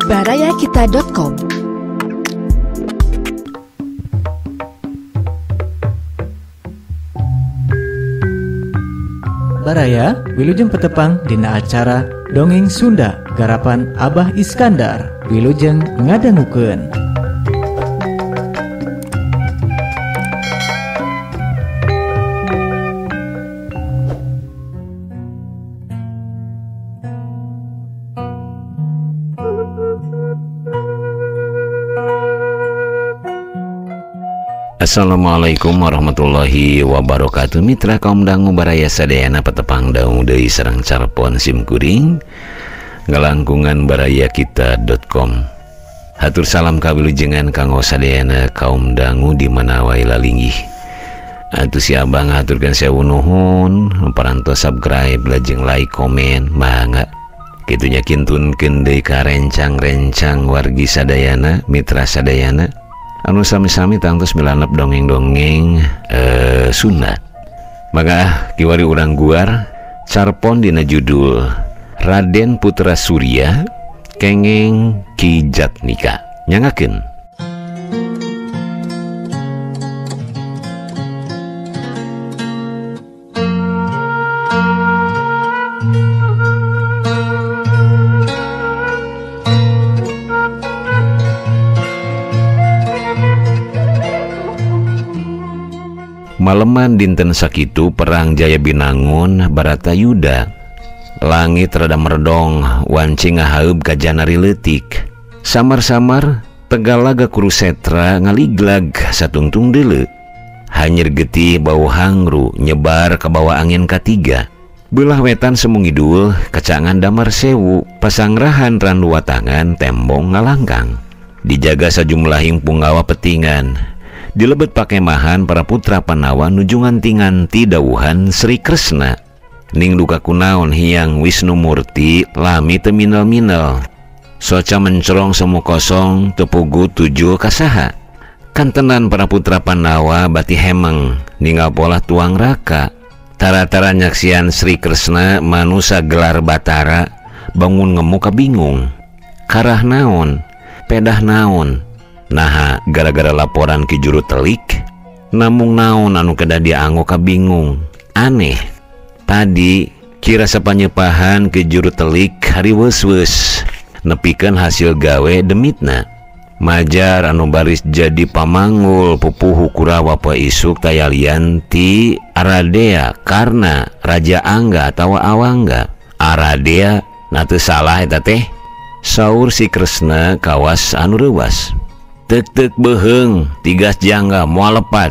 barayakita.com. Baraya wilujeng petepang dina acara Dongeng Sunda garapan Abah Iskandar. Wilujeng ngadangukeun. Assalamualaikum warahmatullahi wabarakatuh. Mitra kaum dangu baraya sadayana petepang daung deui sareng carpon sim kuring ngalangkungan barayakita.com. Hatur salam kawilujengan kanggo sadayana kaum dangu di mana wae lalinggih. Atuh si abang ngaturkeun sewu nuhun, parantos subscribe lajeng like komen mangga. Kitunya kintunkeun deui ka rencang-rencang wargi sadayana, mitra sadayana anu sami-sami tangtos milanep dongeng-dongeng Sunda. Maka kiwari urang guar carpon dina judul Raden Putra Surya Kengeng Ki Jatnika. Nyangakeun. Maleman dinten sakitu perang Jaya Binangun Baratayuda. Langit rada meredong wanci ngahaeub kajanari leutik. Samar-samar Tegalaga Kurusetra ngaliglag satungtung deuleu. Hanyir getih bau hangru nyebar ka bawa angin katiga. Belah wetan semu ngidul kacangan Damar Sewu pasangrahan randuwatangan tembong ngalangkang. Dijaga sajumlahing punggawa petingan. Dilebet pakemahan para putra Panawa nuju nganti-nganti dawuhan Sri Kresna. Ning duka kunaon Hyang Wisnu Murti lami teu minel-minel. Soca mencerong semu kosong tepugu tujuh kasaha. Kantenan para putra Panawa bati hemeng ninggal pola tuang raka. Tara-tara nyaksian Sri Kresna manusa gelar Batara bangun ngemuka bingung. Karah naon, pedah naon. Naha gara-gara laporan ki juru telik namung naon anu kedah dianggo kabingung. Aneh tadi kira sapanyepahan ki juru telik hari weus-weus nepikeun hasil gawe demitna. Majar anu baris jadi pamangul pupuhu Kurawa poe isuk tayalian ti Aradea karena Raja Angga atawa Awangga. Aradea na teu salah eta teh, saur si Kresna kawas anu reuwas. Tek-tek beheng tigas jangga moal lepat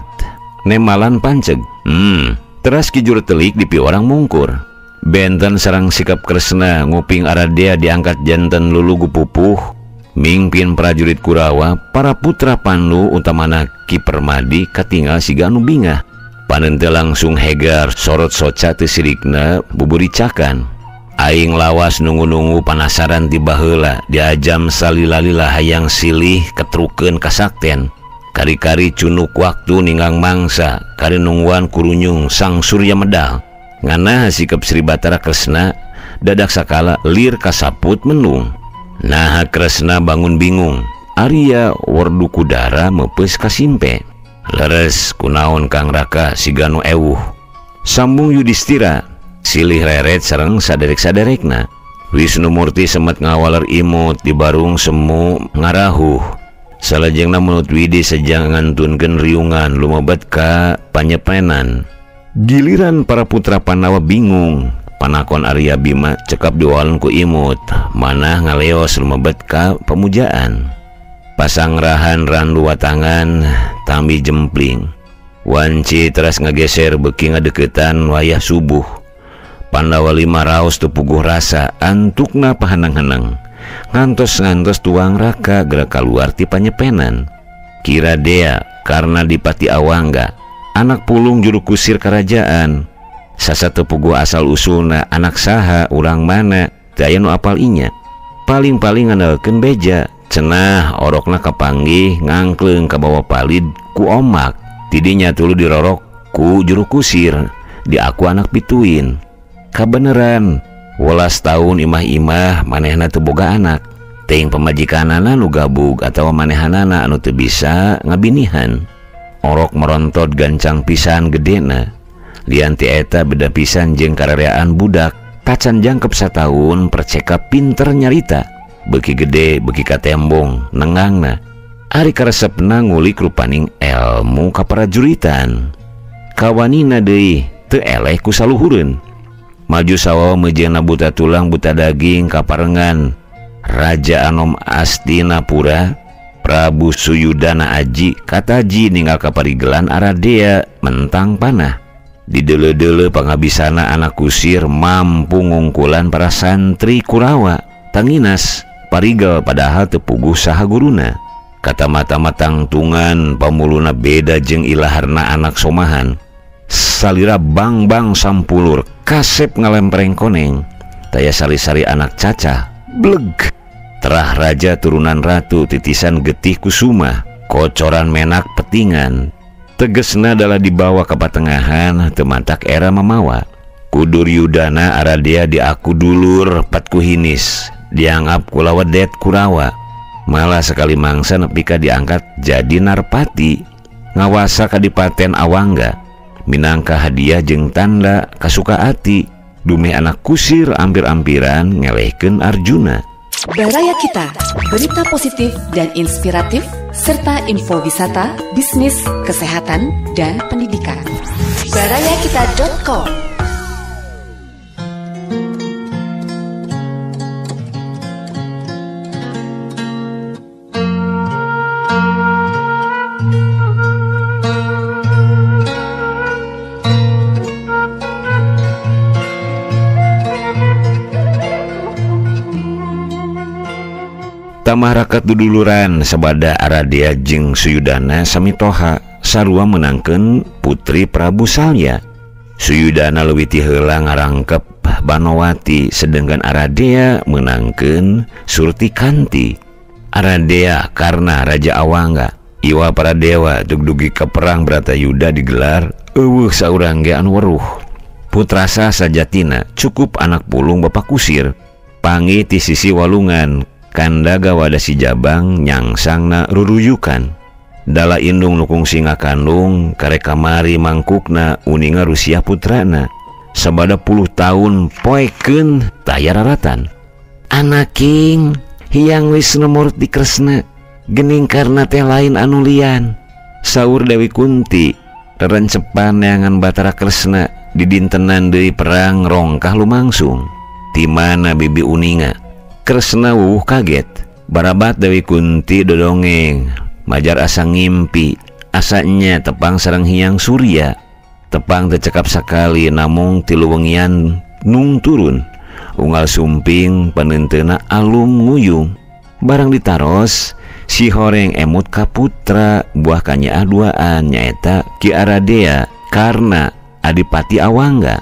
nemalan panceg. Teras ki juru telik dipi orang mungkur. Benten sarang sikap Kresna nguping Aradea diangkat janten lulugu pupuh mingpin prajurit Kurawa para putra Pandu utamana Ki Permadi katinggal siga anu bingah. Panente langsung hegar sorot soca teu sirikna buburicakan. Aing lawas nunggu-nunggu panasaran ti baheula diajam salila-lila hayang silih ketrukeun kasakten. Kari-kari cunuk waktu ninggang mangsa kari nungguan kurunyung sang surya medal. Nganah sikap Sri Batara Kresna dadak sakala lir kasaput mendung. Naha Kresna bangun bingung. Arya Werdukudara meupeus kasimpe. Leres kunaon Kang Raka siganu ewuh. Sambung Yudhistira silih reret sareng saderek-saderekna. Wisnu Murti semet ngawaler imut di barung semu ngarahuh. Salajengna menut widi sejang ngantunkeun riungan lumebet ka panyepenan. Giliran para putra Pandawa bingung. Panakon Arya Bima cekap diwalen ku imut, manah ngaleos lumebet ka pemujaan. Pasangrahan randuwatangan tambi jempling. Wanci teras ngageser beuki ngadeukeutan wayah subuh. Pandawa lima raos tepuguh rasa antukna pahanang-hanang. Ngantos-ngantos tuang raka gerak keluar ti panyepenan. Kira dea karena dipati Awangga anak pulung juru kusir kerajaan. Sasa tepuguh asal usulna anak saha urang mana teu aya nu apal inya. Paling-paling ngandalkeun beja cenah orokna kapanggih ngangkleung ka bawa palid ku omak. Tidinya tuluy dirorok ku juru kusir diaku anak pituin. Kabeneran 18 tahun imah-imah manehna teu boga anak. Teuing pamajikanana nu gabug atawa manehanana anu teu bisa ngabinihan. Orok merontot gancang pisan gedena. Lian ti eta beda pisan jeung karereaan budak. Tacan jangkep sataun perceka pinter nyarita. Beuki gede beuki katembong nengangna. Ari karesepna ngulik rupaning elmu kaparajuritan. Kawanina deui teu eleh ku saluhureun. Maju sawawa meujeuhna buta tulang buta daging kaparengan Raja Anom Astinapura Prabu Suyudana Aji kataji ninggal kaparigelan Aradea mentang panah. Dideuleu-deuleu pangabisana anak kusir mampu ngungkulan para santri Kurawa. Tanginas parigel padahal teu puguh saha guruna. Kata mata tangtungan pamuluna beda jeung ilaharna anak somahan. Salira bang-bang sampulur kasep ngalempreng koneng. Taya sari-sari anak cacah bleg. Terah raja turunan ratu titisan getih kusuma kocoran menak petingan. Tegesna adalah dibawa ke patengahan temantak era mamawa. Kudur Yudana Aradea diaku dulur patkuhinis dianggap kulawedet Kurawa. Malah sekali mangsa nepika diangkat jadi narpati ngawasa kadipaten Awangga. Minangka hadiah jeung tanda kasuka ati dumeh anak kusir ampir-ampiran ngelehkeun Arjuna. Baraya Kita, berita positif dan inspiratif serta info wisata, bisnis, kesehatan, dan pendidikan. Barayakita.com. Tamah rakat duduluran sabada Aradea jeung Suyudana samitoha sarua menangkeun putri Prabu Salya. Suyudana leuwih ti heula ngarangkep Banowati sedangkan Aradea menangkeun Surtikanti. Aradea karena Raja Awangga iwa para dewa dugdugi ka perang Bratayuda digelar eueuh saurang ge anu weruh. Putrasa sajatina cukup anak pulung bapak kusir pangi ti sisi walungan. Kandaga wadah si jabang nyangsangna ruruyukan. Dala indung nukung singa kandung karek kamari mangkukna uninga Rusia putrana. Sabada puluh tahun poekeun taya raratan. Anaking Hyang Wisnu Murti Kresna gening karna teh lain anu lian. Saur Dewi Kunti rerencepan neangan Batara Kresna didintenan deui perang rongkah lumangsung. Ti mana bibi uninga? Kresna wuh kaget. Barabat Dewi Kunti dodongeng majar asa ngimpi asanya tepang sareng Hyang Surya. Tepang tecekap sakali namung tilu wengian nung turun. Unggal sumping panenteuna alum nguyung. Barang ditaros si horeng emut ka putra buah kanyaah duaan nyaeta Ki Aradea karena Adipati Awangga.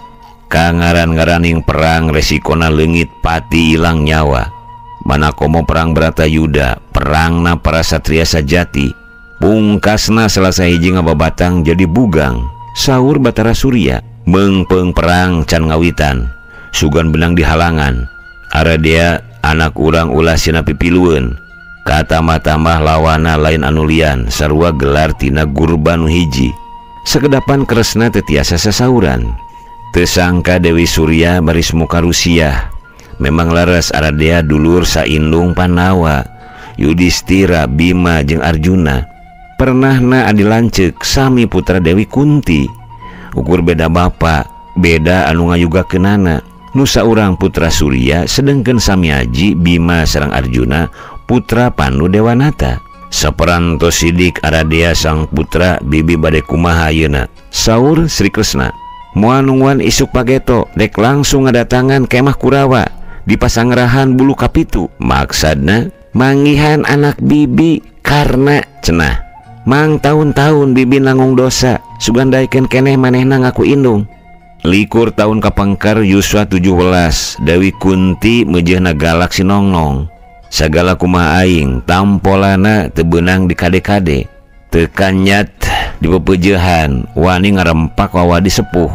Kangaran-ngaraning perang resikona leungit pati ilang nyawa. Mana komo perang Bratayuda, perangna para satria sajati. Pungkasna selasa hiji ngababatang jadi bugang. Saur Batara Surya, meungpeung perang can ngawitan. Sugan benang dihalangan. Aradea anak urang ulah sina pipilueun. Katambah-tambah lawana lain anu lian, sarua gelar tina gurbanu hiji. Sakedapan Kresna teu tiasa sasauran. Tersangka Dewi Surya baris muka Rusia. Memang laras Aradea dulur saindung Pandawa, Yudhistira, Bima jeung Arjuna. Pernahna adi lanceuk sami putra Dewi Kunti. Ukur beda bapa, beda anu ngayugakeunana. Nu saurang putra Surya sedengkeun sami aji Bima sareng Arjuna putra Pandu Dewanata. Saperantos sidik Aradea sang putra bibi bade kumaha ayeuna. Saur Sri Kresna, moal nungguan isuk pageto dek langsung ngadatangan kemah Kurawa di pasangrahan bulu kapitu. Maksadna manggihan anak bibi karena cenah mang tahun-tahun bibi nanggung dosa sugan daekeun keneh manehna ngaku indung. Likur tahun kapengker yuswa 17 Dewi Kunti meujeuhna galak si nongnong. Sagala kumaha aing tampolana teu beunang di kade-kade. Teu kanyat di pepeujehan wani ngarempak wawadi sepuh.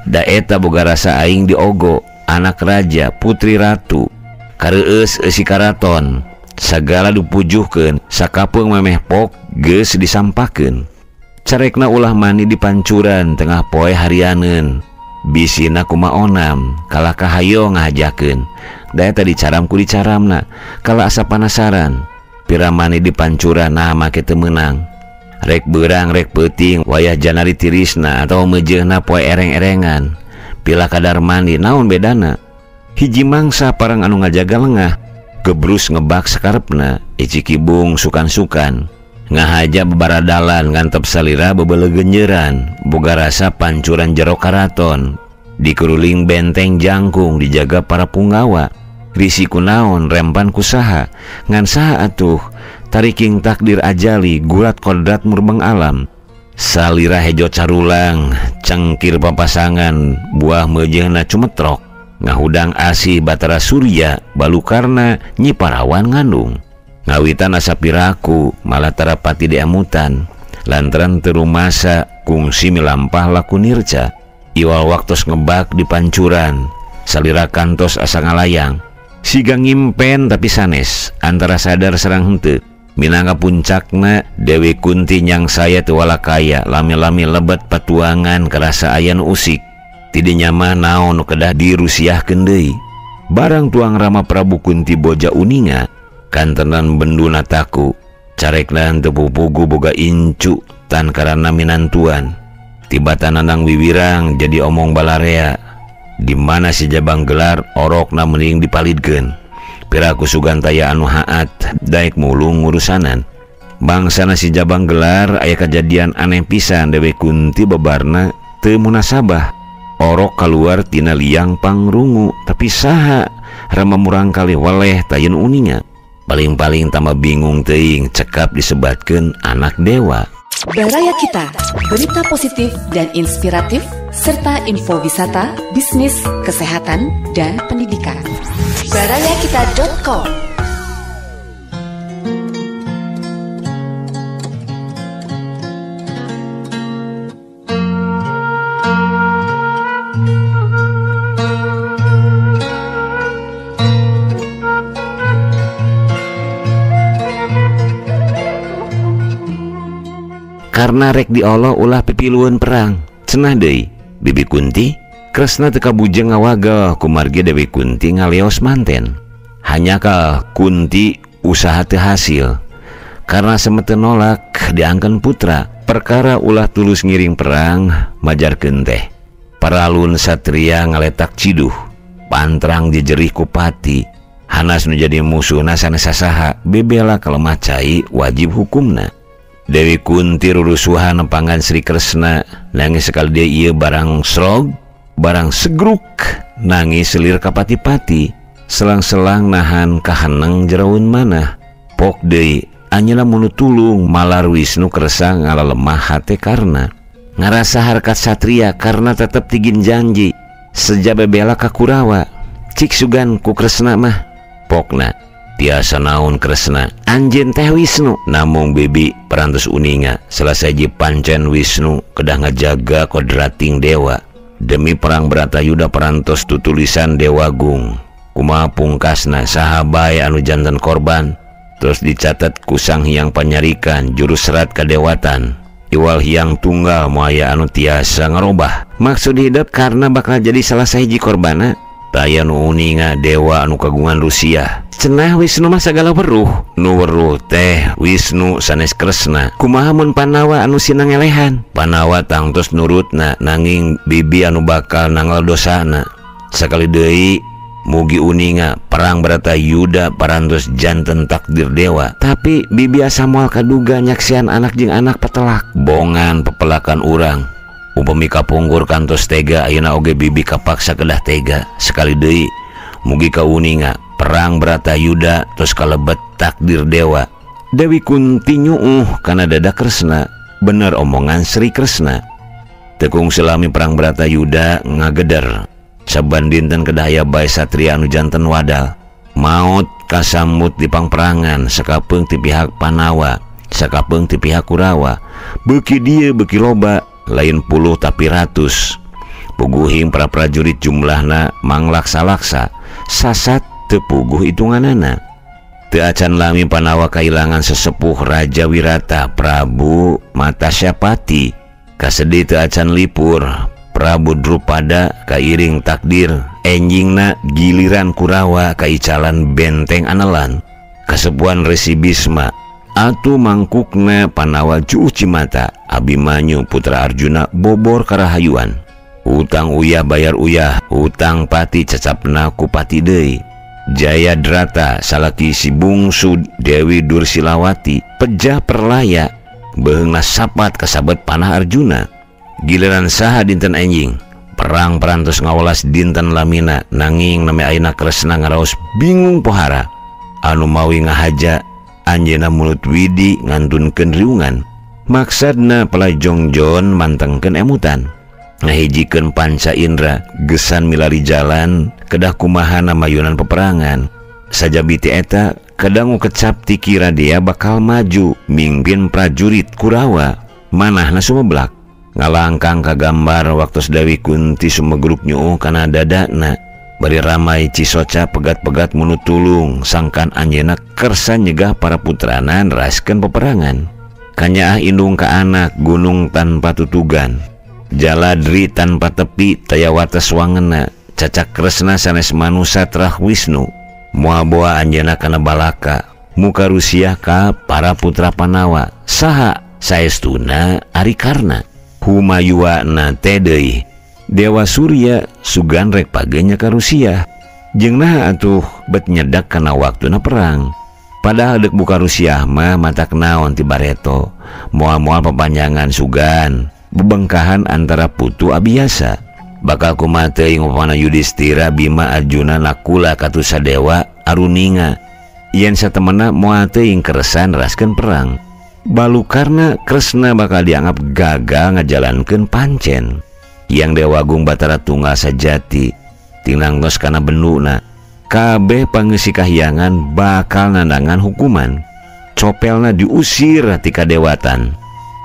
Da eta boga rasa aing diogo anak raja putri ratu. Kareueus eusi karaton sagala dipujuhkeun sakapeung memeh pok geus disampakeun. Carekna ulah mani di pancuran tengah poe harianeun. Bisina kuma onam kalah kahayo ngahajakeun. Da eta dicaram ku dicaramna kala asa panasaran. Pira mani di pancuran nah make teu meunang. Rek beurang rek peuting wayah janari tirisna atawa meujeuhna poe ereng-erengan. Pila kadar mandi naon bedana. Hiji mangsa parang anu ngajaga lengah. Gebrus ngebak sakarepna icikibung sukan-sukan. Ngahaja bebaradalan ngantep salira bebelegenjeran. Boga rasa pancuran jero karaton. Dikuruling benteng jangkung dijaga para punggawa. Risi kunaon rempan kusaha. Ngan saha atuh tariking takdir ajali gurat kodrat murbeng alam. Salira hejo carulang cengkir papasangan buah meujeuhna cumetrok. Ngahudang asih Batara Surya balukarna Nyi Parawan ngandung. Ngawitan asa piraku malah tarapati diamutan. Lantaran teu rumasa kungsi milampah laku nirca. Iwal waktos ngebak di pancuran salira kantos asa ngalayang. Siga ngimpen tapi sanes antara sadar sareng henteu. Minangka puncakna Dewi Kunti nyang saya teu walakaya lami-lami lebet patuangan karasa aya nu usik. Tidinya mah naon nu kedah dirusiahkeun deui. Barang tuang Rama Prabu Kunti Boja uninga kantenan benduna taku. Carekna teu pupugu boga incu tan karana minantuan. Tibatan nandang wiwirang jadi omong balarea. Di mana si Jabang gelar orokna mending dipalidkeun. Piraku sugantaya anu haat daek mulung ngurusanan. Bangsana si Jabang gelar aya kajadian aneh pisan Dewi Kunti bebarna teu munasabah. Orok keluar tina liang pangrungu tapi saha Rama murang kali weleh tayeun uninga. Paling-paling tambah bingung teuing cekap disebatkeun anak dewa. Baraya Kita, berita positif dan inspiratif serta info wisata, bisnis, kesehatan, dan pendidikan. Barayakita.com. Karena rek diolo ulah pipilueun perang. Cenah deui Bibi Kunti Kresna teu kabujeng ngawagel kumargi Dewi Kunti ngaleos manten. Hanyakal Kunti usaha teu hasil. Karena semete nolak diangkeun putra. Perkara ulah tulus ngiring perang majarkeun teh. Paralun satria ngaletak ciduh. Pantrang jejerih kupati. Hanas nu jadi musuhna sanes sasaha. Bebela kalemah cai wajib hukumna. Dewi Kunti rurusuhan nepangan Sri Kresna nangis sekali dia ieu barang srog barang segruk nangis selir kapati-pati selang-selang nahan kaheneng jeraun manah pok deui anjeunna munu tulung malar Wisnu kersa ngalalemah hate karna ngarasa harkat satria karena tetep tigin janji seja bebela ka Kurawa cik sugan ku Kresna mah pokna tiasa naon Kresna anjeun teh Wisnu namung bibi perantos uninga selesai ji pancen Wisnu kedah ngajaga kodrating dewa demi perang Bratayuda perantos tutulisan Dewa Gung kumaha pungkasna saha bae anu janten korban terus dicatat ku Sang Hyang Panyarikan juru serat kadewatan iwal hyang tunggal moaya anu tiasa ngarobah maksud hidup karena bakal jadi salah sahiji korbana taya nu uninga dewa anu kagungan Rusia cenah Wisnu mah sagala weruh nu weruh teh Wisnu sanes Kresna kumaha mun Panawa anu sinang ngelehan Panawa tangtos nurutna nanging bibi anu bakal nanggal dosana sakali deui mugi uninga perang Bratayuda parantos janten takdir dewa tapi bibi asa moal kaduga nyaksian anak jeung anak petelak bongan pepelakan urang upami kapungkur kantos tega ayeuna oge bibi kapaksa kedah tega sekali deui mugi kauninga perang Bratayuda tos kalebet takdir dewa. Dewi Kunti nyuuh kana dada Kresna bener omongan Sri Kresna tekung selami perang Bratayuda ngageder saban dinten kedah aya bae satria anu janten wadal maot kasambut di pangperangan sakapeung ti pihak Panawa sakapeung ti pihak Kurawa beuki dieu beuki loba lain puluh tapi ratus puguhing para prajurit jumlahna manglaksa-laksa sasat teu puguh hitunganana. Teu acan lami Panawa kailangan sesepuh Raja Wirata Prabu Matasyapati. Kasedih teu acan lipur Prabu Drupada kairing takdir enjingna giliran Kurawa kaicalan benteng anelan. Kasepuhan Resi Bisma atuh mangkukna Panawa juuh cimata. Abimanyu putra Arjuna bobor karahayuan. Utang uyah bayar uyah, utang pati cecapna ku pati deui. Jayadrata salaki si bungsu Dewi Dursilawati pejah perlaya beheungna sapat kasabet panah Arjuna. Giliran saha dinten enjing perang perantos ngawelas dinten lamina, nanging nami ayeuna Kresna ngaraos bingung pohara. Anu mawi ngahaja anjeunna mulut widi ngantunkeun riungan. Maksadna pelajongjon mantengkeun emutan, ngahijikeun panca indra gesan milari jalan kedah kumahana mayunan peperangan. Sajabiti eta kadangu kecap ti Ki Radea bakal maju mingpin prajurit Kurawa manahna sumeblak. Ngalangkang kagambar waktu Dewi Kunti sumegruk nyuuh kana dadana. Bari ramai cisoca pegat-pegat munu tulung sangkan anjeunna kersa nyegah para putrana neraskeun peperangan. Kanyaah indung ka anak gunung tanpa tutugan, jaladri tanpa tepi taya wates wangena. Cacak Kresna sanes manusa trah Wisnu. Moal boa anjeunna kana balaka muka Rusia ka para putra Panawa. Saha saestuna ari Karna humayuana teh deui Dewa Surya sugan rek pagenya ka Rusia. Jeung naha atuh bet nyedak kana waktuna perang. Padahal dek buka Rusia mah matak naon ti bareto. Moal-moal papanjangan sugan bebengkahan antara putu abiasa. Bakal kumaha teuing upamana Yudhistira Bima Arjuna Nakula Katusadewa aruninga yen satemena moal teuing kersa neraskeun perang. Balukarna Kresna bakal dianggap gagal ngajalankeun pancen. Yang Dewa Agung Batara Tunggal sajati tinangtos kana benuna kabeh pangeusi kahyangan bakal nandangan hukuman. Copelna diusir ti kadewatan.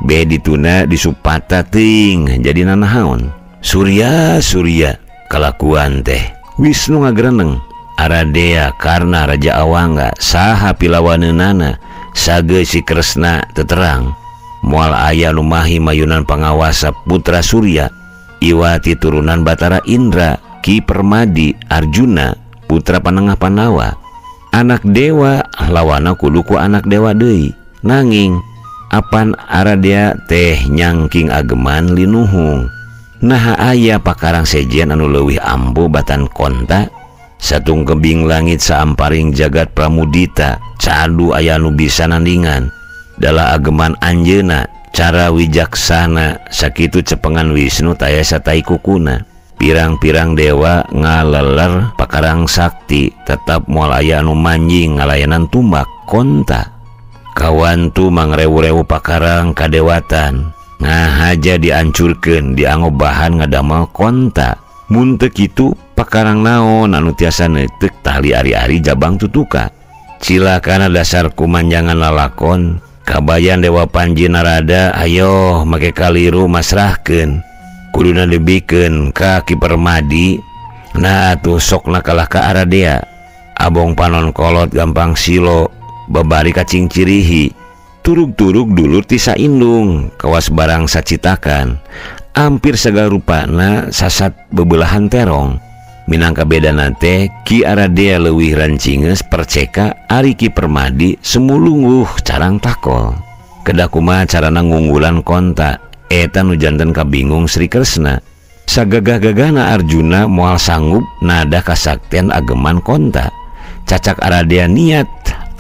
Beh dituna disupata teuing jadi nanahaon. Surya Surya kalakuan teh Wisnu ngagreneng. Aradea Karna Raja Awangga saha pilawaneunana sage si Kresna teterang. Moal aya nu mahi mayunan pangawasa putra Surya iwati turunan Batara Indra Ki Permadi Arjuna putra Panengah Panawa. Anak dewa lawana kudu ku anak dewa deui. Nanging apan Aradea teh nyangking ageman linuhung. Naha aya pakarang sejen anu leuwih ampuh batan konta. Satung kebing langit saamparing jagat pramudita cadu aya nu bisa nandingan. Dala ageman anjeuna cara wijaksana sakitu cepengan Wisnu taya satai kukuna. Pirang-pirang dewa ngaleler pakarang sakti tetap moal aya anu manjing ngalayanan tumbak konta. Kawantu mangrewu-rewu pakarang kadewatan ngahaja diancurkeun dianggo bahan ngadamel konta. Mun teu kitu pakarang naon anu tiasa neuteuk tali ari-ari jabang tutuka. Cilakana dasar kumanjangan lalakon kabayan Dewa Panji Narada ayo make kaliru masrahkeun. Kuduna dibikeun ka Ki Permadi. Nah atuh sokna kalah ka Aradea. Abong panon kolot gampang silo babari kacing cirihi. Turug-turug dulur ti saindung kawas barang sacitakan. Hampir segala rupana sasat bebelahan terong. Minangka bedana teh Ki Aradea leuwih rancingeus perceka ari Ki Permadi semulungguh carang takol. Kedah kumaha carana ngunggulan konta eta nu janten kabingung Sri Kresna. Sagagah-gagahna Arjuna moal sanggup nada kasaktian ageman konta. Cacak Aradea niat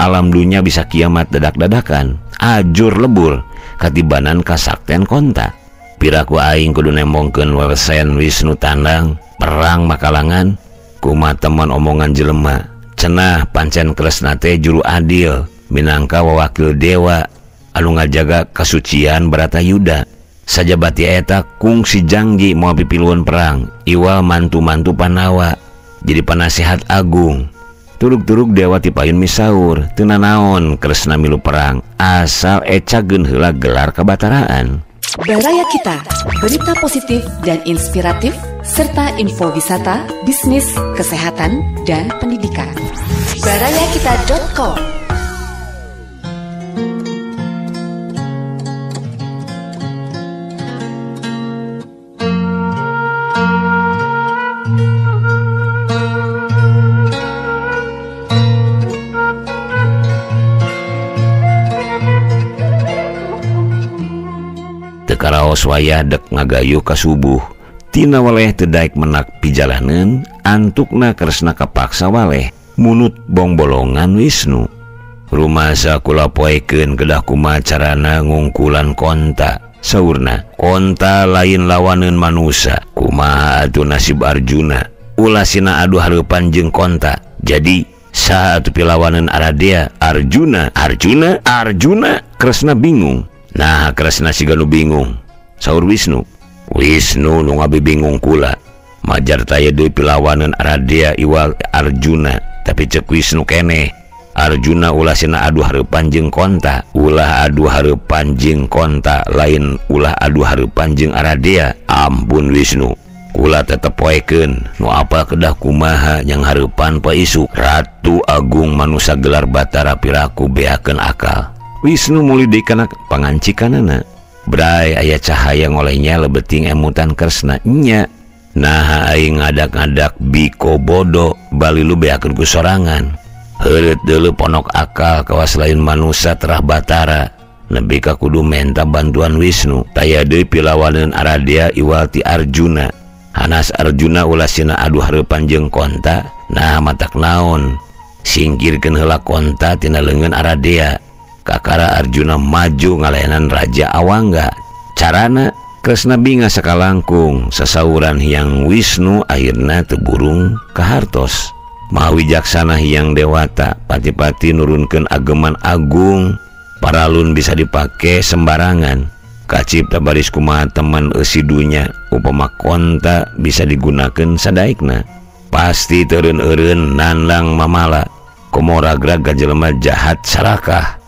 alam dunya bisa kiamat dadak-dadakan ajur lebur katibanan kasaktian konta. Piraku aing kudu nembongkeun wewesen Wisnu tandang perang makalangan kumaha teman omongan jelema. Cenah pancen Kresna teh juru adil minangka wawakil dewa anu ngajaga kasucian Baratayuda. Sajabati eta kungsi jangji moal pipiluan perang iwal mantu-mantu Panawa jadi panasehat agung. Turug-turug dewa tipayun misaur teu nanaon Kresna milu perang asal ecageun heula gelar kabataraan. Baraya Kita, berita positif dan inspiratif, serta info wisata, bisnis, kesehatan, dan pendidikan. Barayakita.com. Karaos wayah dek ngagayuh ka subuh tina waleh teu daek menak pijalaneun antukna Kresna kapaksa waleh munut bongbolongan Wisnu. Rumasa kula poekeun kedah kumaha carana ngungkulan konta saurna konta lain lawaneun manusa kumaha atuh nasib Arjuna ulah sina adu hareupan jeung konta jadi saha atuh pilawaneun Aradea Arjuna Arjuna Arjuna. Kresna bingung. Nah Kresna siga nu bingung saur Wisnu. Wisnu nu ngabibingung kula majar taya deui pilawaneun Aradea iwal Arjuna tapi cek Wisnu keneh Arjuna ulah sina adu hareupan jeung konta ulah adu hareupan jeung konta lain ulah adu hareupan jeung Aradea. Ampun Wisnu kula tetep poekeun nu apal kedah kumaha yang hareupan poe isuk Ratu Agung manusa gelar Batara piraku beakeun akal. Wisnu muli deui kana pangancikanana. Bray aya cahaya ngolehnya lebeting emutan Kresna nya. Nah aing ngadak-ngadak biko bodo balilu beakeun ku sorangan. Heureut deuleu ponok akal kawas lain manusa terah Batara. Nepi ka kudu menta bantuan Wisnu. Taya deui pilawaneun Aradea iwal ti Arjuna. Hanas Arjuna ulah sina adu hareupan jeung konta. Nah matak naon singkirkeun heula konta tina leungeun Aradea. Kakara Arjuna maju ngalayanan Raja Awangga. Carana Kresna binga sakalangkung sasauran Hyang Wisnu akhirna teu burung kahartos. Maha wijaksana Hyang Dewata pati-pati nurunkeun ageman agung paralun bisa dipake sembarangan. Kacipta baris kumaha teman eusi dunya upama konta bisa digunakeun sadaekna. Pasti teureun-eureun nandang mamala komo ragrag ka jelema jahat sarakah.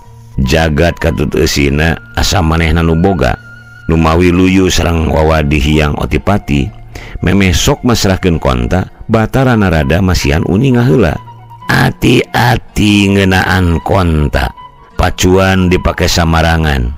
Jagat katut eusina asa manehna nu boga numawi luyu sareng wawadi Hyang Otipati memeh sok masrahkeun konta Batara Narada masihan uning ngaheula. Ati-ati ngeunaan konta pacuan dipake samarangan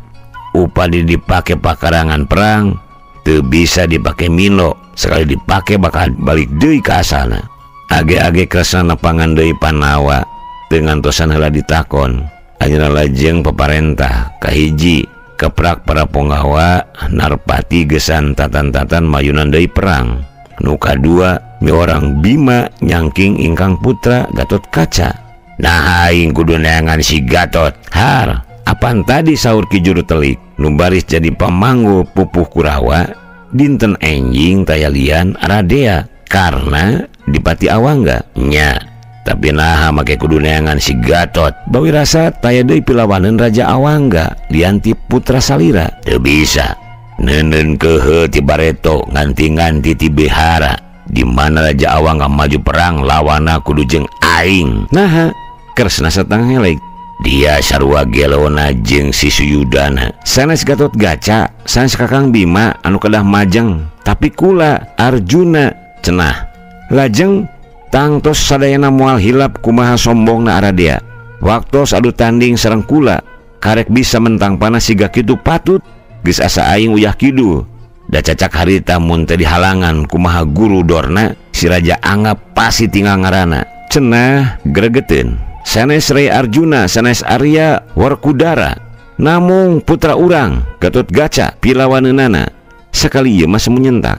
upadi dipake pakarangan perang teu bisa dipake milo sekali dipake bakal balik deui ka asalna. Age-age Kresna nepangan deui Panawa teu ngantosan heula ditakon. Anjeunna lajeng paparentah kahiji keprak para ponggawa Narpati gesan tatan-tatan mayunan deui perang. Nu kadua miorang Bima nyangking ingkang putra Gatot Kaca. Nah aing kudu neangan si Gatot. Har apan tadi saur Ki Juru Telik nu baris jadi pamanggu pupuh Kurawa dinten enjing taya lian Aradea karena dipati Awangga nya. Tapi naha make kudu neangan si Gatot bawi rasa taya deui pilawaneun Raja Awangga lianti putra salira teu bisa neuneun kehe ti bareto nganti-nganti ti bihara di mana Raja Awangga maju perang lawana kudu jeung aing. Naha Kresna satang helek dia sarua gelona jeung si Suyudana sanes Gatot Gaca sanes Kakang Bima anu kedah majeng tapi kula Arjuna cenah lajeng tangtos sadayana moal hilap kumaha sombongna Aradea waktos adu tanding sareng kula karek bisa mentang panas siga kitu patut geus asa aing uyah kidul da cacak harita mun teu dihalangan kumaha guru Dorna si Raja Anggap pasti tinggal ngaranna cenah gregeteun sanes Rey Arjuna sanes Arya Werkudara namung putra urang Gatot Gaca pilawaneunana sakali ieu mah semunyentak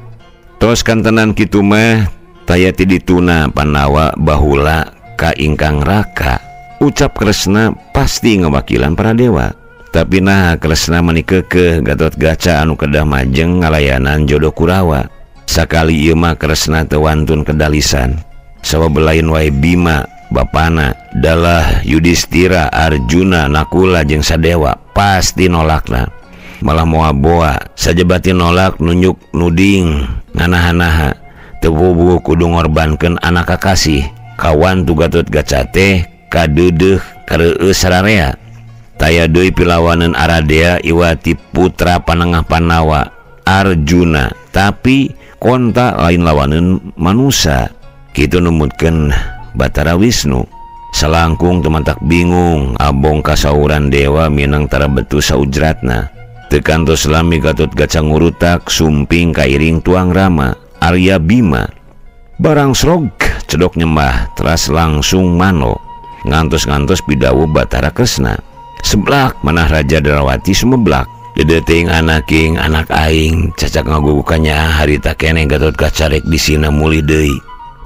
tos kantenan kitu mah taya ti dituna Panawa bahula ka ingkang raka ucap Kresna pasti ngawakilan para dewa. Tapi nah Kresna mani keukeuh Gatot Gaca anu kedah majeng ngalayanan jodoh Kurawa. Sakali ieu mah Kresna teu wantun kedalisan sabab lain wae Bima bapana dalah Yudhistira Arjuna Nakula jeung Sadewa pasti nolakna malah moa boa sajabati nolak nunjuk nuding nganaha-naha teu kudu ngorbankeun anak kakasih kawan tu Gatot Gaca teh kadeudeuh kareueus sararea. Taya deui pilawaneun Aradea iwati putra panengah Panawa Arjuna, tapi konta lain lawaneun manusa. Kitu numutkeun Batara Wisnu. Salangkung tumantak bingung abong kasauran dewa minang tara betu saujratna. Teu kantos lami Gatot Gaca ngurutak sumping kairing tuang Rama Arya Bima. Barang srog cedok nyembah teras langsung mano. Ngantos-ngantos pidawu Batara Kresna. Seblak manah Raja Darawati sumeblak. Dedeting anaking anak aing cacak ngagugukannya harita keneh Gatot Gaca rek disina mulih deui.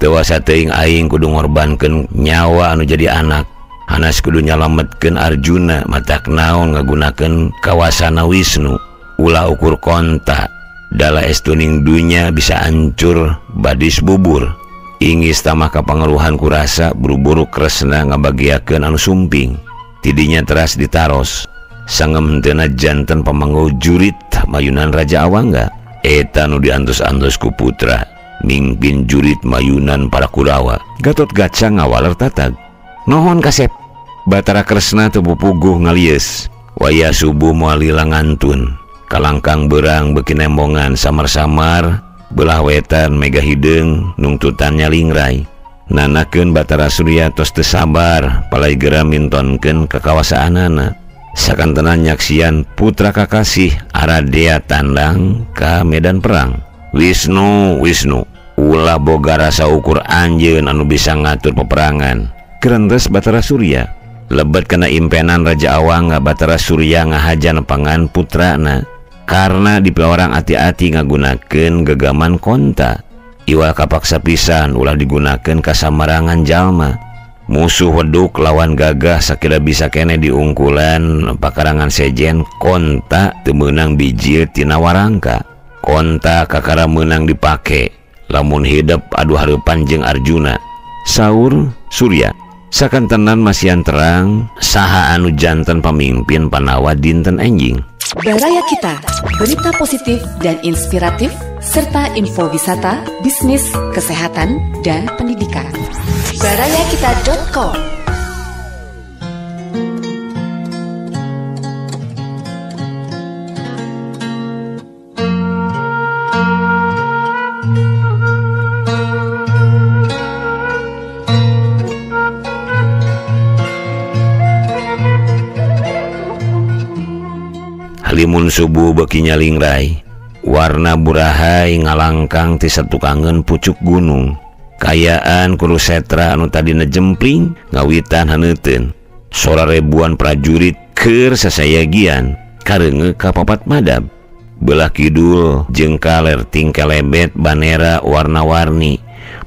Tewasa teuing aing kudu ngorbankeun nyawa anu jadi anak. Hanas kudu nyalametkeun Arjuna matak naon ngagunakeun kawasana Wisnu. Ulah ukur konta dala estuning dunya bisa hancur badis bubur. Ingis tamah kapangaruhan kurasa buru-buru Kresna ngabagiakeun anu sumping. Tidinya teras ditaros. Sangem henteu janten pamanggo jurit mayunan Raja Awangga. Eta nu diantos-antos ku putra mingpin jurit mayunan para Kurawa. Gatot Gaca ngawaler tatag. Nohon kasep. Batara Kresna teu puguh ngalieus. Waya subuh moal lila ngantun. Kalangkang berang beuki nembongan samar-samar belah wetan mega hideung nungtutan nyalingrai. Nanakeun Batara Surya tos teu sabar palai geura mintonkeun kakawasaanana. Sakantenan nyaksian putra kakasih Aradea tandang ka medan perang. Wisnu, Wisnu, ulah boga rasa ukur anjeun anu bisa ngatur peperangan. Kerentes Batara Surya. Lebet kana impenan Raja Awangga Batara Surya ngahaja nepangan putrana. Karena dipiwarang ati-ati ngagunakeun gegaman konta. Iwal kapaksa pisan ulah digunakeun kasamarangan jalma. Musuh weduk lawan gagah sakira bisa kene diungkulan pakarangan sejen konta teu meunang bijil tina warangka. Konta kakara meunang dipake lamun hidep adu hareupan jeung Arjuna. Saur Surya sakantenan masihan terang saha anu janten pamimpin Panawa dinten enjing. Baraya Kita, berita positif dan inspiratif serta info wisata, bisnis, kesehatan, dan pendidikan. Barayakita.com. Halimun subuh beuki nyalingrai, warna burahai ngalangkang ti satukangeun pucuk gunung. Kayaan kurusetra anu tadina jempling ngawitan haneuteun. Sora ribuan prajurit keur sasayagian kareungeuh ka papat madab. Belah kidul jeung kaler tingkelebet banera warna-warni,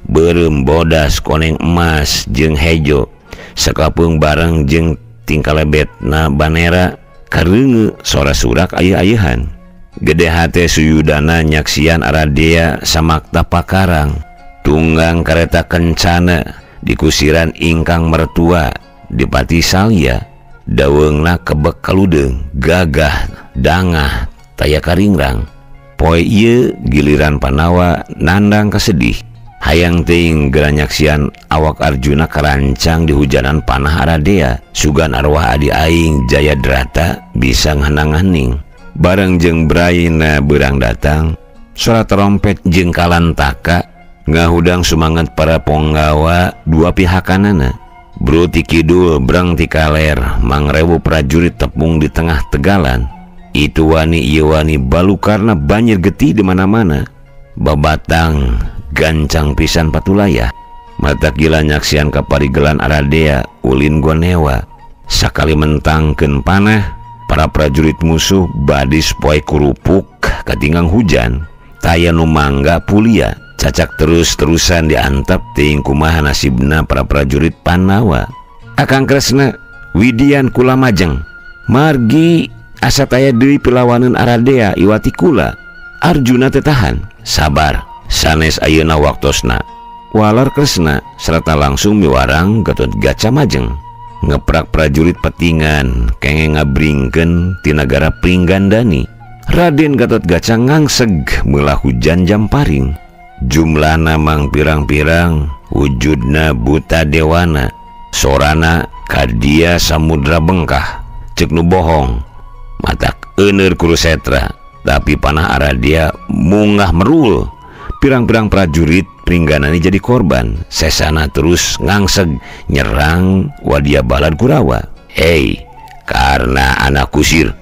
beureum bodas koneng emas jeung hejo. Sakapeung bareng jeung tingkalebetna banera kareungeuh sora surak ayeuh-ayeuhan. Gede hate Suyudana nyaksian Aradea samakta pakarang. Tunggang kareta kencana dikusiran ingkang mertua Dipati Salya. Daweungna kebek kaludeung gagah dangah taya karingrang. Poe ieu giliran Panawa nandang kasedih. Hayang teuing geura nyaksian awak Arjuna karancang di hujanan panah Aradea. Sugan arwah adi aing Jayadrata bisa nghenang-hening. Bareng jeung braina beurang datang, suara trompet jeung kalantaka ngahudang sumangat para ponggawa dua pihakanana. Bro ti kidul brang ti kaler, mangrewu prajurit tepung di tengah tegalan. Itu wani ieu wani balukarna banjir getih di mana-mana. Babatang gancang pisan patulayah. Mata gila nyaksian kaparigelan Aradea ulin gonewa. Sakali mentangkeun panah, para prajurit musuh badis poe kurupuk katinggang hujan. Taya nu mangga pulia. Cacak terus-terusan diantap ting kumaha nasibna para prajurit Panawa. Akang Kresna Widian kula majeng margi asa taya deui pilawaneun Aradea iwati kula. Arjuna teu tahan. Sabar, sanes ayeuna waktosna. Walar Kresna serta langsung miwarang Gatot Gaca majeng. Ngeprak prajurit petingan kengeng ngabringkeun ti nagara Pringgandani. Raden Gatot Gaca ngangseg meulah hujan jamparing. Jumlahna mang pirang-pirang, wujudna buta dewana, sorana kadia samudra bengkah. Cek nu bohong. Matak euneur Kurusetra, tapi panah Aradia mungah merul. Pirang-pirang prajurit Pringganani jadi korban. Sesana terus ngangseg nyerang Wadia Balad Kurawa. Hei, karena anak kusir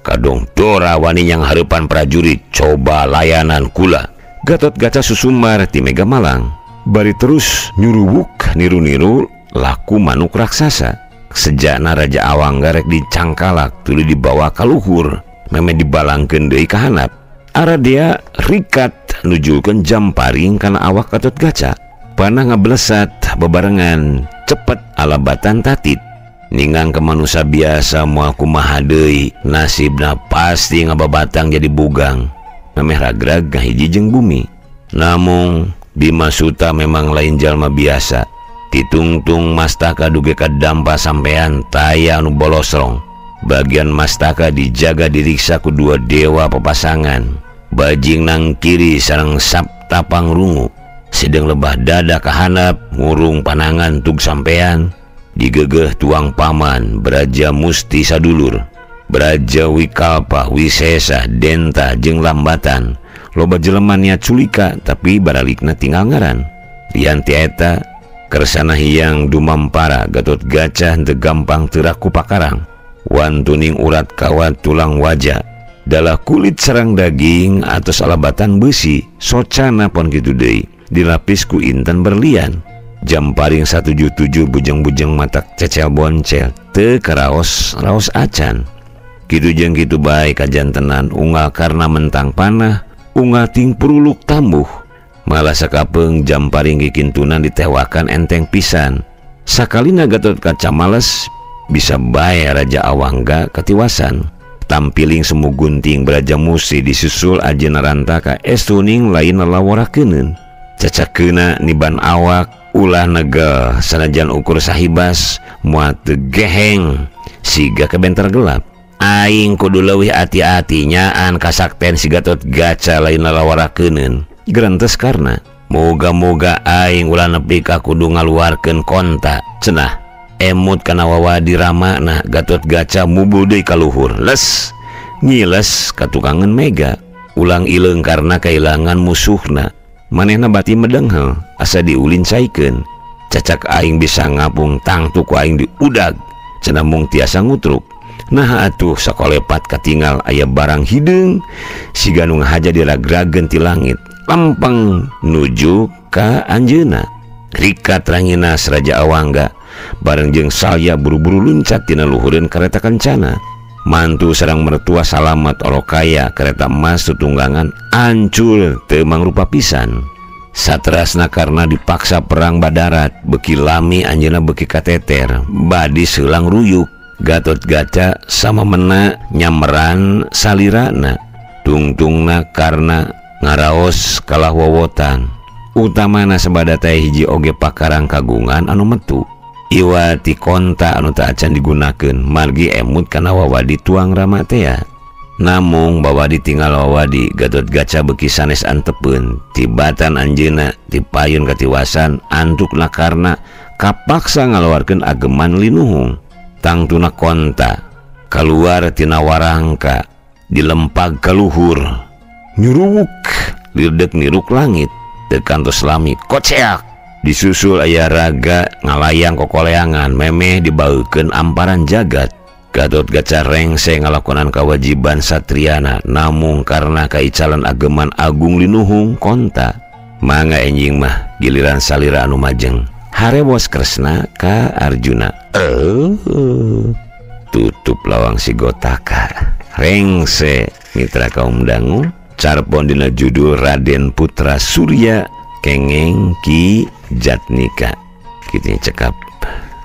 kadong dora wani yang hareupan prajurit coba layanan kula. Gatot Kaca susumar ti Mega Malang. Bari terus nyuruwuk niru-niru laku manuk raksasa. Sejana Raja Awangga rek dicangkalak tuluy dibawa ka luhur, meme dibalangkeun deui ka handap. Aradia rikat nujulkeun jamparing kana awak Gatot Kaca. Panah ngablesat bebarengan cepet alabatan tatit. Ningang ke manusia biasa moal kumaha deui, nasibna pasti ngababatang jadi bugang. Memeh ragrag ngahiji jeung bumi. Namung Bima Suta memang lain jalma biasa. Titungtung mastaka duge kadampa sampean taya anu bolosrong. Bagian mastaka dijaga diriksa ku dua dewa pepasangan. Bajing nang kiri sareng Sabta Pangrungu. Sedeng lebah dada kahanap ngurung panangan tug sampean. Digegeh tuang paman Braja Musti sadulur. Braja Wikalpa Wisesa Denta jeung Lambatan. Loba jelema niat culika tapi baralikna tinggal ngaran. Lian ti eta kersana hiang dumampara Gatot Kaca henteu gampang teurak ku pakarang. Wantuning urat kawat tulang wajah dalah kulit sarang daging atau salabatan besi socana pon kitu deui dilapis ku intan berlian. Jamparing 177 bujeng-bujeng matak cecel boncel teu karaos raos acan. Kitu jeung kitu bae kajantenan unggal karena mentang panah unggal ting puruluk tambuh. Malah sakapeung jamparing kikintunan ditewakan enteng pisan. Sakalina Gatot Kaca males bisa bae Raja Awangga katiwasan. Tampiling semu gunting Braja Musti disusul Ajeuna Rantaka estuning lain lalaworakeunun. Cacakeuna niban awak ulah negel sanajan ukur sahibas moal teu geheng siga kebenter gelap. Aing kudu leuwih ati-ati nyaan kasakten si Gatot Kaca lain lalaworakeunun. Gerentes karna moga-moga aing ulah nepi ka kudu ngaluarkeun konta. Cenah emut kana wawadi ramana Gatot Kaca mubul deui ka luhur. Les ngiles katukangan Mega. Ulang ileung karena kailangan musuhna. Manehna bati medenghel asa diulin caikeun. Cacak aing bisa ngapung tangtu ku aing diudag. Cenah mung tiasa ngutruk. Nah atuh sakolepat katingal aya barang hideung siga nu ngahaja diragrageun ti langit. Lempeng nuju ka anjeunna. Rikat ranginas Raja Awangga bareng jeung Salya buru-buru luncat tina luhureun kareta kencana. Mantu sareng mertua salamet orokaya kereta emas tutunggangan ancul teu mangrupa pisan. Satrasna karena dipaksa perang badarat beki lami anjeunna beki kateter badis heulang ruyuk. Gatot Kaca sama mena nyameran salirana tungtungna karena ngaraos kalah wowotan. Utamana sabada teh hiji oge pakarang kagungan anu metu. Iwa ti konta anu teu acan digunakeun margi emut kana wawadi tuang rama tea. Namung bawadi tinggal wawadi Gatot Kaca beki sanes antepeun tibatan anjeunna tipayun katiwasan antukna karna kapaksa ngaluarkeun ageman linuhung. Tangtuna konta kaluar tina warangka dilempag ka luhur nyuruwuk lirdek niruk langit teu kantos lami koceak. Disusul aya raga ngalayang kokoleangan memeh dibaukeun amparan jagat. Gatot Kaca rengse ngalakonan kawajiban satriana namung karena kaicalan ageman agung linuhung konta. Mangga enjing mah giliran salira anu majeng. Harewos Kresna ka Arjuna. Tutup lawang si Gotaka. Rengse mitra kaum dangu. Carpon dina judul Raden Putra Surya Kengeng Ki Jatnika. Kitu cekap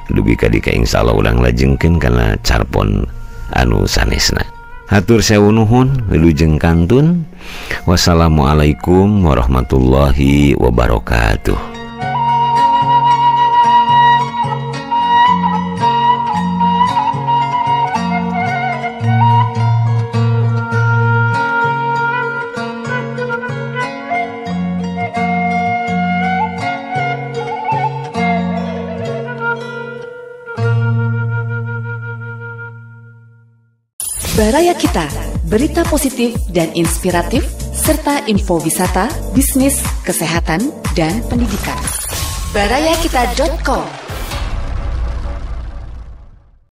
dugi ka dika insyaallah urang lajengkeun kana carpon anu sanesna. Hatur sewu nuhun, wilujeng kantun. Wassalamualaikum warahmatullahi wabarakatuh. Baraya Kita, berita positif dan inspiratif, serta info wisata, bisnis, kesehatan, dan pendidikan. Barayakita.com.